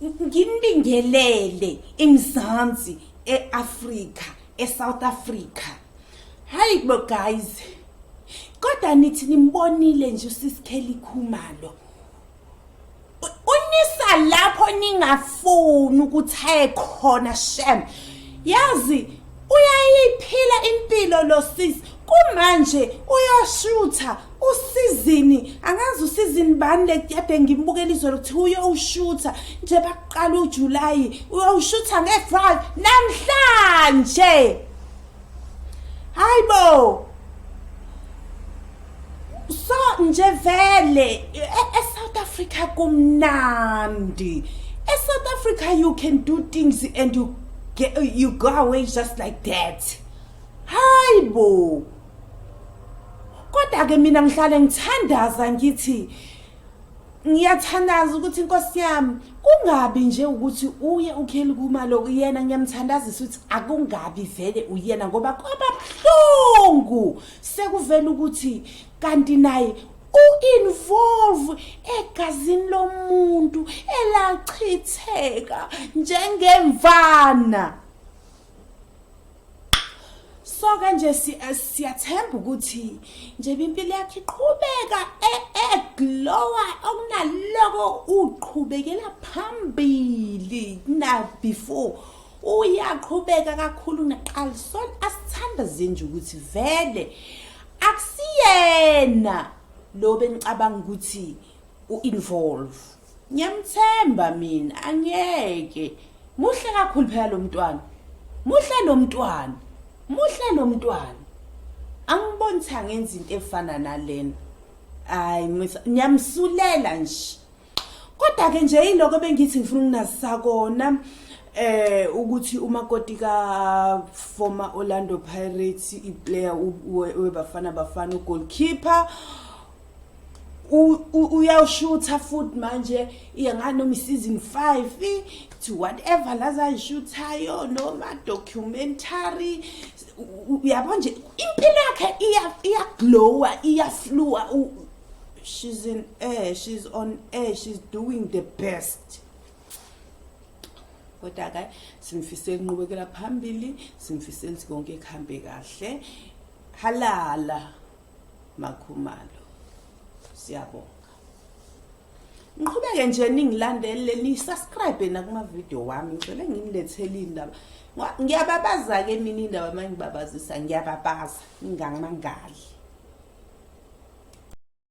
Nginibingelele eMzansi, eAfrika, eSouth Africa. Hayi bo guys. Kodwa nithi nimbonile nje uSis Kelly Khumalo. Unisa lapho ningafuni ukuthi aye khona shem. Yazi uyayiphila impilo lo sis kumanje uyoshutha usizini angazi usizini bani le kade ngimbukela izolo kuthiwa uyowushutha nje baqala uJuly uyowushutha nge-5 namhlanje. Hayibo, so nje vele e-South Africa kumnandi. E-South Africa you can do things and you go away just like that. Hayibo, kodwa ke mina ngihlale ngithandaza, ngithi ngiyathandaza ukuthi inkosi yami kungabi nje ukuthi uye uKelly Khumalo yena. Ngiyamthandazisa ukuthi akungabi vele uyena, ngoba kwaba buhlungu sekuvela ukuthi kanti naye u-involve egazini lomuntu elachitheka njengemvana. So kanje siyathemba ukuthi nje impilo yakhe iqhubeka eglowa okunaloko, uqhubekela phambili kuna before, uyaqhubeka kakhulu naqala. So asithandaze nje ukuthi vele akusiyena lo bengicabanga ukuthi u-involve. Ngiyamthemba mina, angeke. Muhle kakhulu phela lo mntwana, muhle lo mntwana, muhle lo mntwana. Angiboni ukuthi angenza into efana nalena. Hayi, ngiyamsulela nje. Kodwa ke nje yiloko bengithi ngifuna ukunazisa kona, ukuthi umakoti ka former Orlando Pirates iplayer weBafana Bafana, goalkeeper, uyawushutha futhi manje iya noma season 5 to whatever lazayishuthayo noma documentary. Uyabo nje impilo yakhe iya iyaglowa, iyafluwa. She's in air, she's on air, she's doing the best. Kodwa ke simfisela inqubekela phambili, simfisela ukuthi konke kuhambe kahle. Halala MaKhumalo, siyabonga. Ngiqhubeke nje ningilandele, ni-subscribe nakuma-video wami. Ngicele nginilethele iy'ndaba. Ngiyababaza-ke mina iy'ndaba, uma ngibabazisa ngiyababaza, ngingamangali.